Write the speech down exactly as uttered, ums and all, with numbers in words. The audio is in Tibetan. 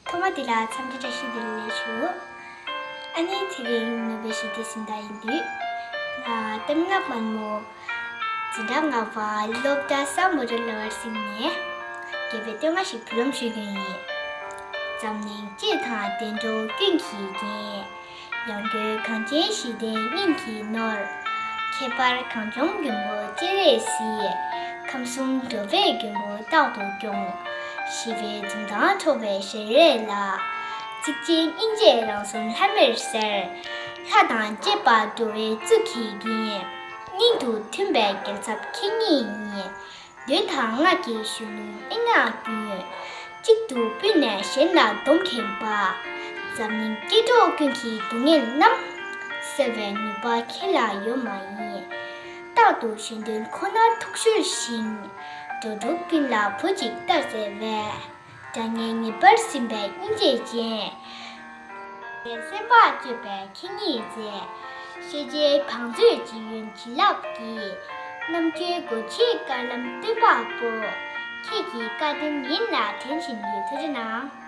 ཐོག་མ་དེ་ལ་འཚམས་འདྲི་བཀྲ་ཤིས་བདེ་ལེགས་ཞུ། ཨ་ནི་དེ་རིང་ནོ་བེལ་ཞི་བདེའི་གཟེངས་རྟགས་ཡིན་དུས། ང་གཏམ་ངན་དམར་མོ། འཛིན་གྲྭ་ལྔ་པ་སློབ་གྲྭ་ས་མུ་ར་ལ་བར་སིང་ནས། རྒྱལ་བའི་བསྟོད་བསྔགས་ཤིག་བུ་ལོན་ཞུ་རྒྱུ་ཡིན། འཛམ་གླིང་སྤྱི་དང་བདེ་འགྲོ་ཀུན་གྱི་རྒྱན། ཡང་སྒོས་གངས་ཅན་ཞི་བདེའི་སྙིང་གི་ནོར། ཁྱད་པར་གངས་ལྗོངས་མགོན་པོ་སྤྱན་རས་གཟིགས། ཁམས་གསུམ་འགྲོ་བའི་མགོན་པོ་རྟག་ཏུ་སྐྱོང་། ཞི་བའི་འཛུམ་མདངས་འཕྲོ་བའི་ཞལ་རས་ལ། གཙིགས་ཆེན་སྙིང་རྗེ་རང་གསུམ་ལྷམ་མེར་གསལ། ལྷ་དང་བཅས་པ་འགྲོ་བའི་གཙུག་གི་རྒྱན། སྙིང་དུ་མཐུན་པའི་རྒྱལ་ཚབ་ཁྱེད་ཉིད་ཡིན། གདོན་དང་སྔགས་ཀྱི་གཞོན་ནུ་མན་ངག་ཀུན། གཅིག་ཏུ་སྤུན་ནས་གཞན་ལ་སྡོམ་མཁྱེན་པ། འཛམ་གླིང་སྐྱེ་འགྲོ་ཀུན་གྱི་སྡུག་བསྔལ་རྣམས། སེལ་བའི་ནུས་པ་ཁྱེད་ལ་ཡོད་མ་ཡིན། རྟག་ཏུ་གཞན་དོན་ཁོ་ནར་ཐུགས་གཞོལ་ཞིང་། འགྲོ་དྲུག་ཀུན་ལ་བུ་གཅིག་ལྟར་བརྩེ་བས། དགྲ་གཉེན་ངེས་པར་ཟིན་པའི་སྙིང་རྗེ་ཅན། སེམས་དཔའ་སྤྱོད་པའི་ཁྱེད་ཉིད་མཛད། ཤེས་བྱའི་བང་མཛོད་ཇི་ཡོན་བྱིན་རླབས་ཀྱིས། རྣམ་དཔྱོད་སྒོ་འབྱེད་དཀར་ལམ་སྟོན་པ་པོ། ཁྱེད་ཀྱི་བཀའ་དྲིན་ཡིད་ལ་དྲན་བཞིན་ཡོད། ཐུགས་རྗེ་གནང་།